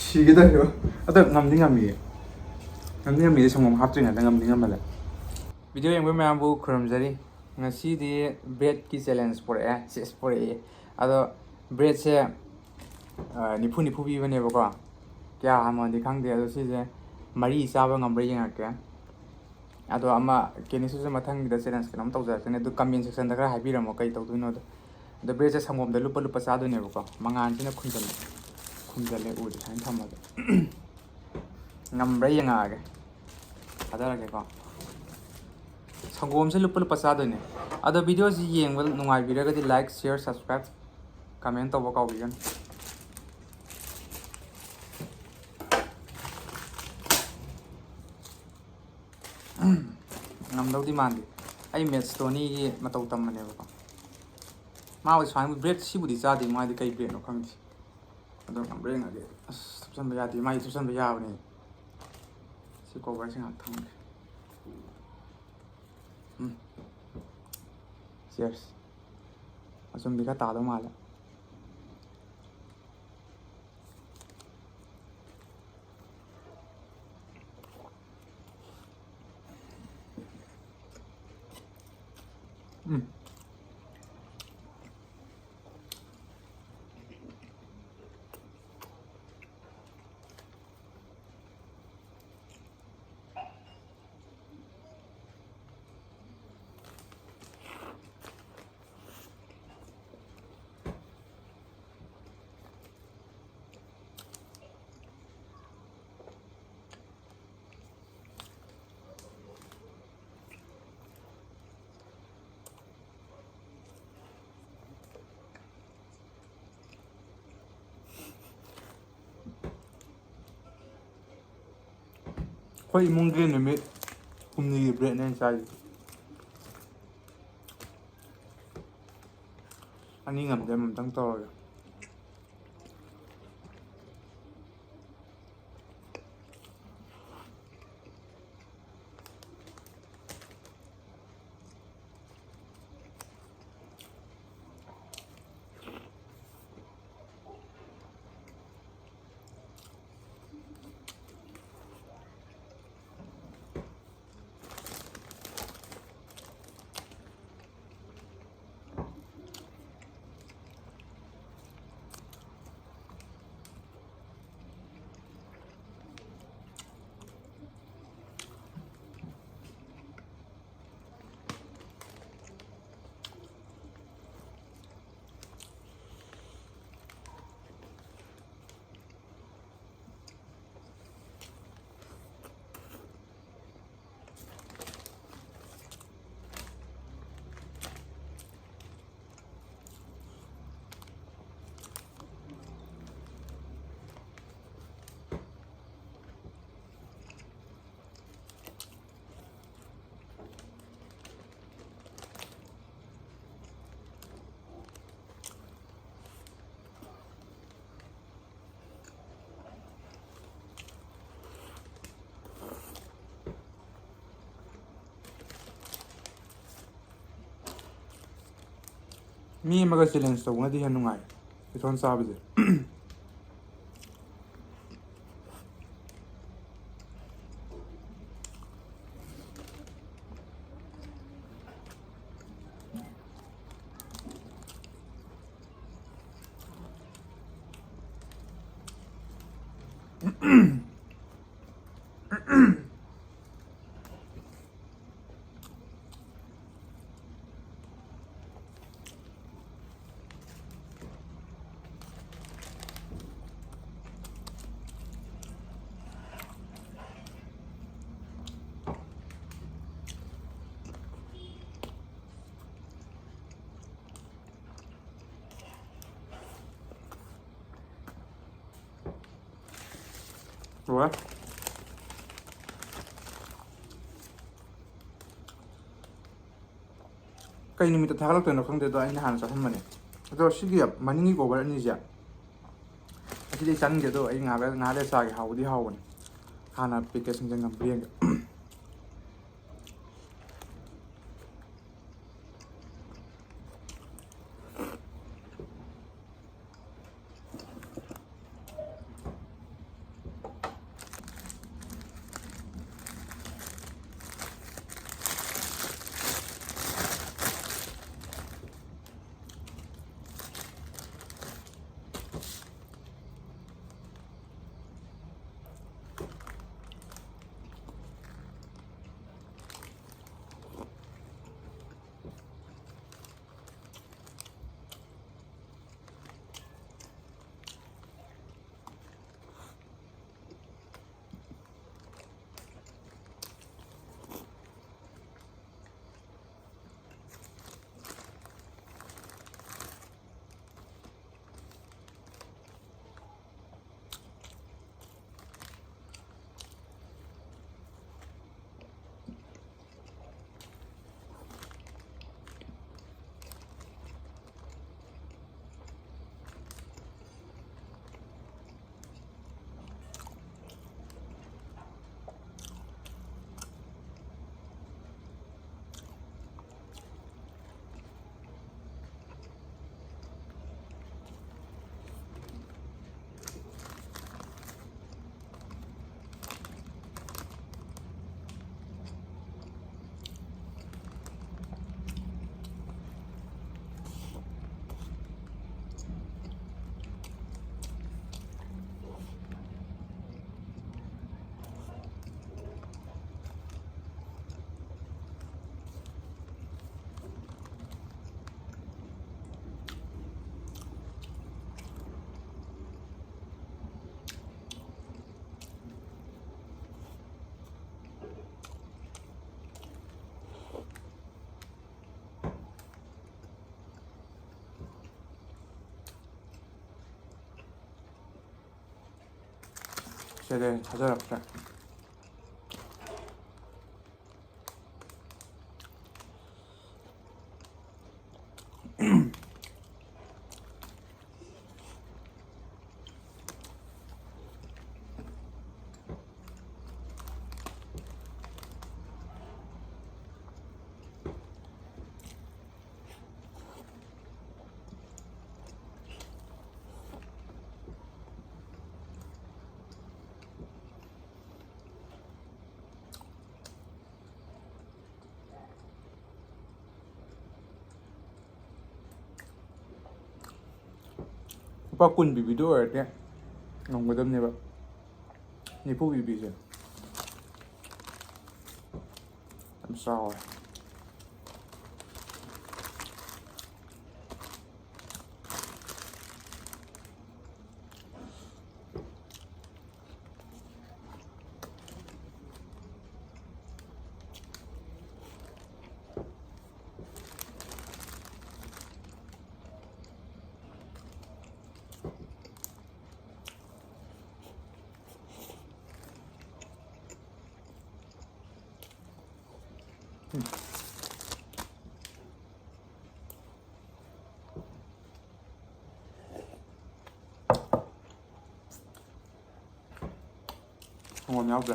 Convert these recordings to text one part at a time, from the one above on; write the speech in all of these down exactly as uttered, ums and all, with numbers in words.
ꯁꯤꯒꯦ ꯇꯧꯋꯦꯕ꯫ ꯑꯗꯣ ꯉꯝꯗꯤ ꯉꯝꯃꯤꯌꯦ꯫ ꯉꯝꯗꯤ ꯉꯝꯃꯤꯌꯦ, ꯁꯪꯒꯣꯝ ꯍꯥꯞꯇ꯭ꯔꯤꯉꯩꯗ ꯉꯝꯗꯤ ꯉꯝꯃꯜꯂꯦ꯫ ꯚꯤꯗꯤꯑꯣ ꯌꯦꯡꯕ ꯃꯌꯥꯝꯕꯨ ꯈꯨꯔꯨꯝꯖꯔꯤ꯫ ꯉꯁꯤꯗꯤ ꯕ꯭ꯔꯦꯗꯀꯤ ꯆꯦꯂꯦꯟꯖ ꯄꯨꯔꯛꯑꯦ꯫ ꯁꯤꯁ, ꯄꯨꯔꯛꯑꯦ꯫ ꯑꯗꯣ ꯕ꯭ꯔꯦꯗꯁꯦ, ꯑ, ꯅꯤꯐꯨ ꯅꯤꯐꯨ ꯄꯤꯕꯅꯦꯕꯀꯣ꯫ ꯀꯌꯥ ꯍꯥꯟꯕꯅꯣꯗꯤ ꯈꯪꯗꯦ꯫ ꯑꯗꯣ ꯁꯤꯁꯦ ꯃꯔꯤ ꯆꯥꯕ ꯉꯝꯕ꯭ꯔꯥ ꯌꯦꯡꯉꯛꯀꯦ꯫ ꯑꯗꯣ ꯑꯃ, ꯀꯦꯅꯤꯁꯨꯁꯨ ꯃꯊꯪꯒꯤꯗ ꯆꯦꯂꯦꯟꯖ ꯀꯩꯅꯣꯝ ꯇꯧꯖꯔꯛꯀꯅꯤ꯫ ꯑꯗꯨ ꯀꯃꯦꯟ ꯁꯦꯛꯁꯟꯗ ꯈꯔ ꯍꯥꯏꯕꯤꯔꯝꯃꯣ ꯀꯩ ꯇꯧꯗꯣꯏꯅꯣꯗꯣ꯫ ꯑꯗꯣ ꯕ꯭ꯔꯦꯗꯁꯦ ꯁꯪꯒꯣꯝꯗ ꯂꯨꯞꯄ ꯂꯨꯞꯄ ꯆꯥꯗꯣꯏꯅꯦꯕꯀꯣ꯫ ꯃꯉꯥꯟꯁꯤꯅ ꯈꯨꯝꯖꯜꯂꯦ, ꯈꯨꯝꯖꯜꯂꯦ, ꯎꯗꯦ ꯁꯨꯃꯥꯏꯅ ꯊꯝꯃꯒꯦ꯫ ꯉꯝꯕ꯭ꯔꯥ ꯌꯦꯡꯉꯛꯑꯒꯦ꯫ ꯊꯥꯗꯔꯒꯦꯀꯣ꯫ ꯁꯪꯒꯣꯝꯁꯦ ꯂꯨꯞꯄ ꯂꯨꯞꯄ ꯆꯥꯗꯣꯏꯅꯦ꯫ ꯑꯗꯣ ꯚꯤꯗꯤꯑꯣꯁꯤ ꯌꯦꯡꯕ ꯅꯨꯡꯉꯥꯏꯕꯤꯔꯒꯗꯤ like, share, subscribe, comment ꯇꯧꯕ ꯀꯥꯎꯕꯤꯒꯅꯨ꯫ ꯉꯝꯗꯧꯗꯤ ꯃꯥꯟꯗꯦ꯫ ꯑꯩ ꯃꯦꯠꯁ ꯇꯣꯅꯤꯒꯤ ꯃꯇꯧ ꯇꯝꯕꯅꯦꯕꯀꯣ꯫ ꯃꯥ ꯍꯧꯖꯤꯛ ꯁꯨꯃꯥꯏꯅ ꯕ꯭ꯔꯦꯗ ꯁꯤꯕꯨꯗꯤ ꯆꯥꯗꯦ, ꯃꯥꯗꯤ ꯀꯩ ꯕ꯭ꯔꯦꯗꯅꯣ ꯈꯪꯗꯦ꯫ ꯑꯗꯣ ꯉꯝꯕ꯭ꯔꯥ ꯌꯦꯡꯉꯒꯦ꯫ ꯑꯁ, ꯊꯨꯞꯆꯟꯕ ꯌꯥꯗꯦ, ꯃꯥꯒꯤ ꯊꯨꯞꯆꯟꯕ ꯌꯥꯕꯅꯦ꯫ ꯁꯤ ꯀꯣꯕꯔꯁꯦ ꯉꯥꯏꯍꯥꯛ ꯊꯝꯒꯦ꯫ ꯎꯝ꯫ ꯆꯤꯌꯔꯁ꯫ ꯑꯆꯨꯝꯕꯤ ꯈꯔ ꯇꯥꯗꯧ ꯃꯥꯜꯂꯦ꯫ ꯎꯝ꯫ ꯑꯩꯈꯣꯏ ꯏꯃꯨꯡꯒꯤ ꯅꯨꯃꯤꯠ ꯍꯨꯝꯅꯤꯒꯤ ꯕ꯭ꯔꯦꯗꯅꯦ ꯑꯩꯅ ꯆꯥꯔꯤꯁꯦ꯫ ꯑꯅꯤ ꯉꯝꯗꯦ, ꯑꯃꯃꯝꯇꯪ ꯇꯧꯔꯒꯦ꯫ ꯃꯤ ꯑꯃꯒ ꯆꯦꯂꯦꯟꯖ ꯇꯧꯕꯅꯗꯤ ꯍꯦꯟꯅ ꯅꯨꯡꯉꯥꯏ ꯏꯊꯣꯟ ꯆꯥꯕꯁꯦ꯫ ꯂꯣꯏꯔꯦ꯫ ꯀꯩ ꯅꯨꯃꯤꯠꯇ ꯊꯥꯒꯠꯂꯛꯇꯣꯏꯅꯣ ꯈꯪꯗꯦ, ꯑꯗꯣ ꯑꯩꯅ ꯍꯥꯟꯅ ꯆꯥꯁꯤꯟꯕꯅꯦ꯫ ꯑꯗꯣ ꯁꯤꯒꯤ ꯃꯅꯤꯡꯒꯤ ꯀꯣꯕꯔ ꯑꯅꯤꯁꯦ, ꯑꯁꯤꯗꯤ ꯑꯩ ꯆꯥꯅꯤꯡꯗꯦ, ꯑꯗꯣ ꯑꯩ ꯉꯥꯏꯍꯥꯛ ꯂꯩꯔ, ꯉꯥꯏꯍꯥꯛ ꯂꯩꯔ ꯆꯥꯒꯦ꯫ ꯍꯥꯎꯕꯗꯤ ꯍꯥꯎꯕꯅꯦ꯫ ꯍꯥꯟꯅ ꯄꯦꯀꯦꯖꯁꯤꯡꯁꯦ ꯉꯝꯕ꯭ꯔꯥ ꯌꯦꯡꯒꯦ꯫ ꯆꯦꯂꯦꯟꯖ ꯊꯥꯖꯔꯛꯇ꯭ꯔꯦ꯫ ꯂꯨꯄꯥ ꯀꯨꯟ ꯄꯤꯕꯤꯗꯣ ꯑꯣꯏꯔꯗꯤ ꯉꯝꯒꯗꯕꯅꯦꯕ꯫ ꯅꯤꯐꯨ ꯄꯤꯕꯤꯁꯦ ꯌꯥꯝ ꯆꯥꯎꯔꯦ꯫ ꯁꯪꯒꯣꯝ ꯌꯥꯎꯗ꯭ꯔꯦ꯫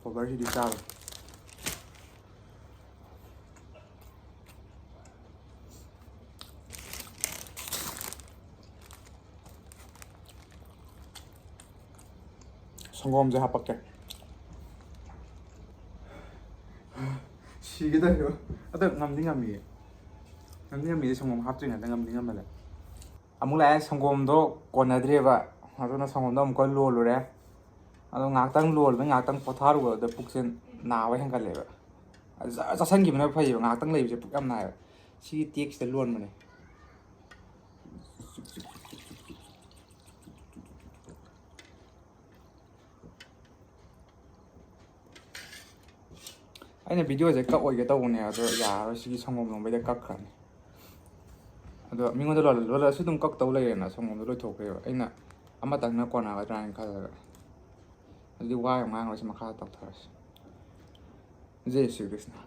ꯀꯣꯕꯔꯁꯤꯗꯤ ꯆꯥꯔꯣꯏ꯫ ꯁꯪꯒꯣꯝꯁꯦ ꯍꯥꯞꯄꯛꯀꯦ꯫ ꯁꯤꯒꯦ ꯇꯧꯋꯦꯕ꯫ ꯑꯗꯣ ꯉꯝꯗꯤ ꯉꯝꯃꯤꯌꯦ꯫ ꯉꯝꯗꯤ ꯉꯝꯃꯤꯌꯦ, ꯁꯪꯒꯣꯝ ꯍꯥꯞꯇ꯭ꯔꯤꯉꯩꯗ ꯉꯝꯗꯤ ꯉꯝꯃꯗ꯫ ꯑꯃꯨꯛ ꯂꯥꯛꯑꯦ, ꯁꯪꯒꯣꯝꯗꯣ ꯀꯣꯟꯅꯗ꯭ꯔꯦꯕ꯫ ꯑꯗꯨꯅ ꯁꯪꯒꯣꯝꯗꯣ ꯑꯃꯨꯛꯀ ꯂꯣꯜꯂꯨꯔꯦ꯫ ꯑꯗꯣ ꯉꯥꯏꯍꯥꯛꯇꯪ ꯂꯣꯜꯂꯨꯕꯗ ꯉꯥꯏꯍꯥꯛꯇꯪ ꯄꯣꯊꯥꯔꯨꯕꯗ ꯄꯨꯛꯁꯦ ꯅꯥꯕ ꯍꯦꯟꯒꯠꯂꯦꯕ꯫ ꯑꯗꯨ ꯆꯥ-, ꯆꯥꯁꯟꯈꯤꯕꯅ ꯐꯩꯌꯦꯕ, ꯉꯥꯏꯍꯥꯛꯇꯪ ꯂꯩꯕꯁꯦ ꯄꯨꯛ ꯌꯥꯝ ꯅꯥꯏꯌꯦꯕ꯫ ꯁꯤꯒꯤ ꯇꯦꯛꯁꯤꯗ ꯂꯣꯟꯕꯅꯦ꯫ ꯑꯩꯅ ꯚꯤꯗꯤꯑꯣꯁꯦ ꯀꯛ ꯑꯣꯏꯒꯦ ꯇꯧꯕꯅꯦ, ꯑꯗꯣ ꯌꯥꯔꯔꯣꯏ, ꯁꯤꯒꯤ ꯁꯪꯒꯣꯝ ꯂꯣꯟꯕꯩꯗ ꯀꯛꯈ꯭ꯔꯅꯤ꯫ ꯑꯗꯣ ꯃꯤꯉꯣꯟꯗ ꯂꯣꯜ-, ꯂꯣꯜꯂꯁꯨ ꯑꯗꯨꯝ ꯀꯛ ꯇꯧ ꯂꯩꯔꯦꯅ, ꯑꯁꯣꯝꯂꯣꯝꯗ ꯂꯣꯏꯊꯣꯛꯈ꯭ꯔꯦꯕ꯫ ꯑꯩꯅ ꯑꯃꯇꯪꯅ ꯀꯣꯟꯅꯒꯗ꯭ꯔꯥ ꯍꯥꯏꯅ ꯈꯜꯂꯒ꯫ ꯑꯗꯨꯗꯤ ꯋꯥ ꯌꯥꯝ ꯉꯥꯡꯉꯔꯣꯏꯁꯤ, ꯃꯈꯥ ꯇꯧꯊꯔꯁꯤ꯫ ꯖꯦ ꯁ꯭ꯔꯤ ꯀ꯭ꯔꯤꯁꯅ꯫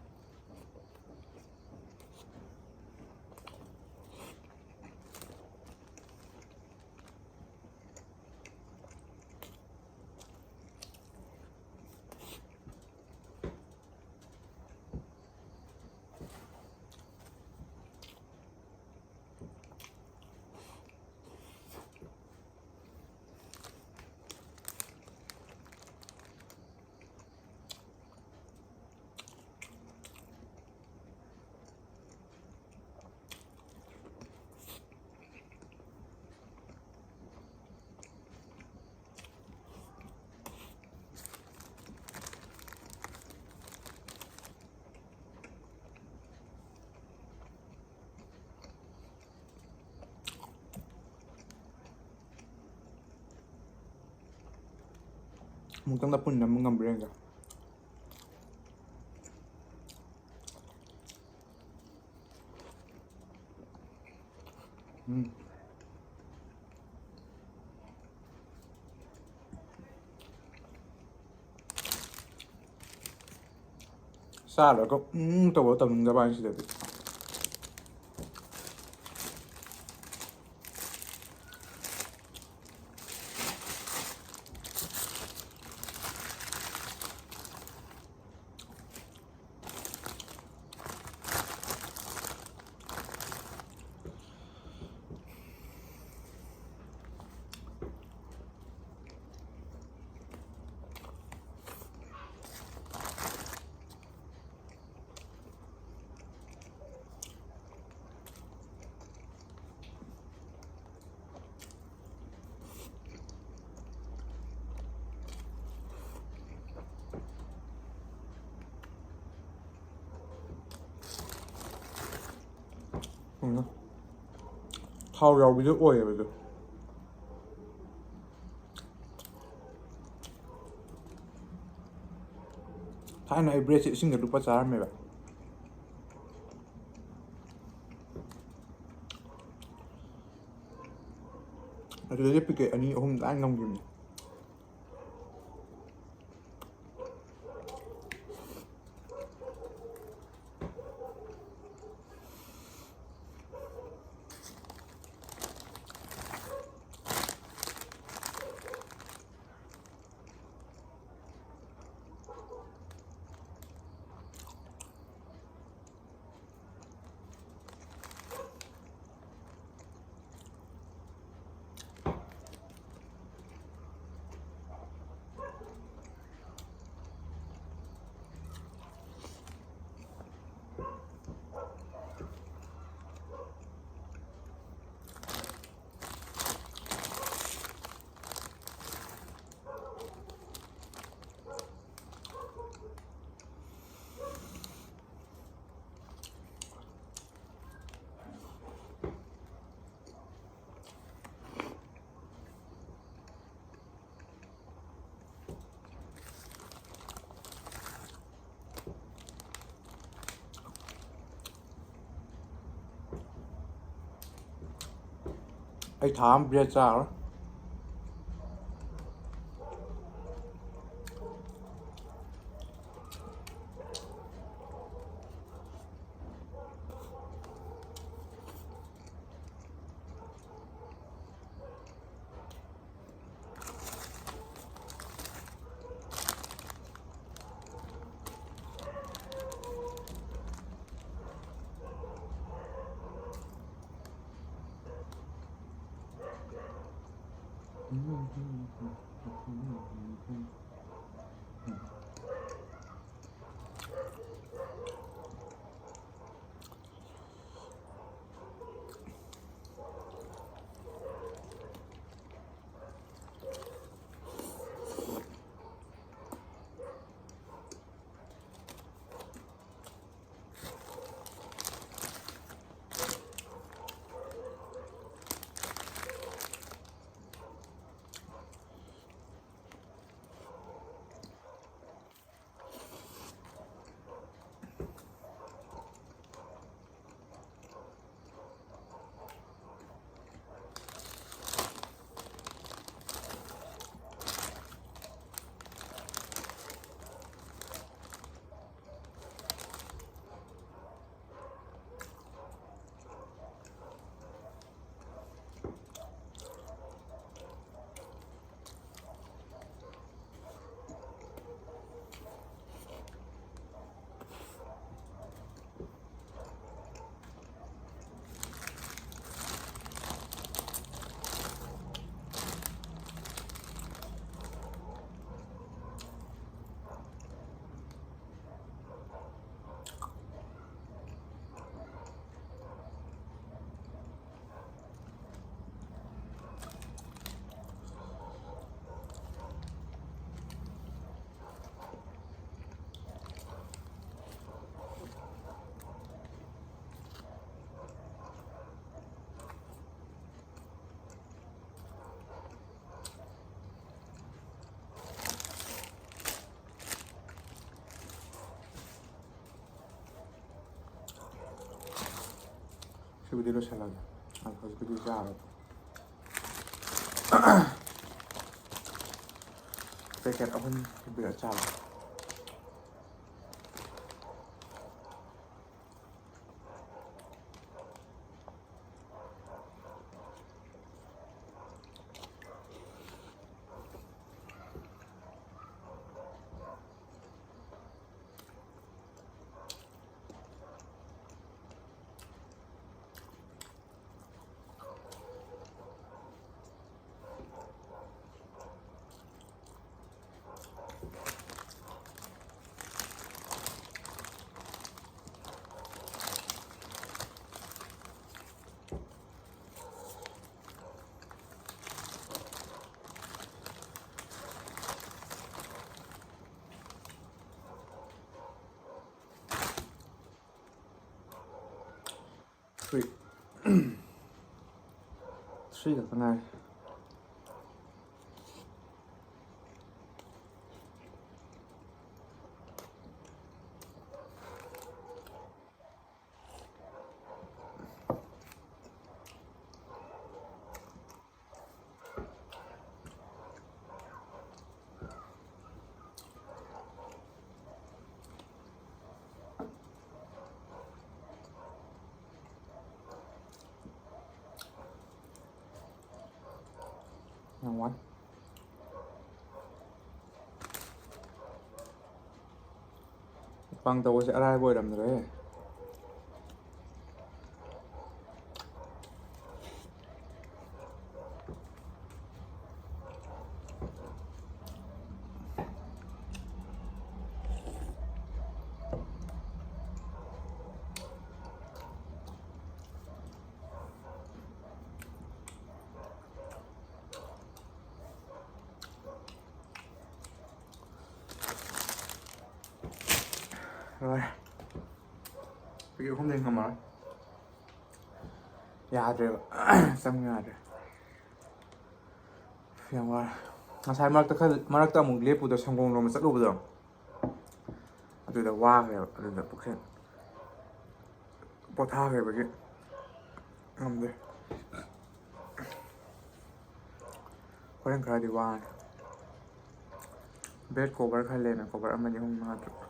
ꯑꯃꯨꯛꯇꯪꯗ ꯄꯨꯟꯅ ꯑꯃꯨꯛ ꯉꯝꯕ꯭ꯔꯥ ꯌꯦꯡꯒꯦ꯫ ꯎꯝ꯫ ꯆꯥꯔꯒ ꯎꯝ ꯇꯧꯕ ꯇꯧꯅꯤꯡꯗꯕ ꯍꯥꯏꯁꯤꯗꯗꯤ꯫ ꯎꯝ꯫ ꯊꯥꯎ ꯌꯥꯎꯕꯤꯗꯣ ꯑꯣꯏꯌꯦꯕ ꯑꯗꯣ꯫ ꯊꯥꯏꯅ ꯑꯩ ꯕ꯭ꯔꯦꯗꯁꯦ ꯏꯁꯤꯡꯗ ꯂꯨꯞꯄ ꯆꯥꯔꯝꯃꯦꯕ꯫ ꯑꯗꯨꯗꯗꯤ ꯄꯤꯀꯦꯠ ꯑꯅꯤ ꯑꯍꯨꯝ ꯂꯥꯏ ꯉꯝꯈꯤꯕꯅꯤ꯫ ꯑꯩ ꯊꯥ ꯑꯃ ꯕ꯭ꯔꯦꯗ ꯆꯥꯔꯣꯏ꯫ ꯁꯤꯕꯨꯗꯤ ꯂꯣꯏꯁꯤꯜꯂꯒꯦ꯫ ꯑꯗꯣ ꯍꯧꯖꯤꯛꯀꯤꯗꯤ ꯆꯥꯔꯣ꯫ ꯄꯦꯀꯦꯠ ꯑꯍꯨꯝ ꯄꯤꯕꯤꯔ ꯆꯥꯔꯣ꯫ Three. Three ꯈꯛꯇ ꯉꯥꯏꯔꯦ꯫ ꯌꯥꯝ ꯋꯥꯏ꯫ ꯃꯨꯛꯕꯥꯡ ꯇꯧꯕꯁꯦ ꯑꯔꯥꯏꯕ ꯑꯣꯏꯔꯝꯗ꯭ꯔꯦ꯫ ꯂꯣꯏꯔꯦ꯫ ꯄꯦꯀꯦꯠ ꯑꯍꯨꯝꯗꯩ ꯉꯝꯃꯔꯣꯏ꯫ ꯌꯥꯗ꯭ꯔꯦꯕ꯫ ꯆꯪ ꯌꯥꯗ꯭ꯔꯦ꯫ ꯌꯥꯝ ꯋꯥꯔꯦ꯫ ꯉꯁꯥꯏ ꯃꯔꯛꯇ ꯈꯔ, ꯃꯔꯛꯇ ꯑꯃꯨꯛ ꯂꯦꯞꯄꯨꯗꯣ, ꯁꯪꯒꯣꯝ ꯂꯣꯟꯕ ꯆꯠꯂꯨꯕꯗꯣ, ꯑꯗꯨꯗ ꯋꯥꯈ꯭ꯔꯦꯕ꯫ ꯑꯗꯨꯗ ꯄꯨꯛꯁꯦ ꯄꯣꯊꯥꯈ꯭ꯔꯕꯒꯤ ꯉꯝꯗꯦ꯫ ꯍꯣꯔꯦꯟ ꯈꯔꯗꯤ ꯋꯥꯔꯅꯤ꯫ Bed cover ꯈꯔ ꯂꯩꯔꯝꯃꯦ, cover ꯑꯃꯅꯤ ꯑꯍꯨꯝ ꯃꯉꯥ ꯇꯔꯨꯛ꯫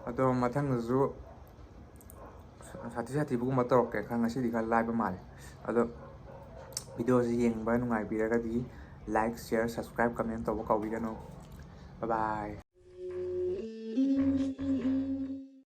ꯑꯗꯣ ꯃꯊꯪꯗꯁꯨ ꯁꯥꯊꯤ ꯁꯥꯊꯤꯕꯒꯨꯝꯕ ꯇꯧꯔꯛꯀꯦ꯫ ꯈꯔ ꯉꯁꯤꯗꯤ ꯈꯔ ꯂꯥꯏꯕ ꯃꯥꯜꯂꯦ꯫ ꯑꯗꯣ videoꯁꯤ ꯌꯦꯡꯕ ꯅꯨꯡꯉꯥꯏꯕꯤꯔꯒꯗꯤ like, share, subscribe, comment ꯇꯧꯕ ꯀꯥꯎꯕꯤꯒꯅꯨ꯫ Bye bye꯫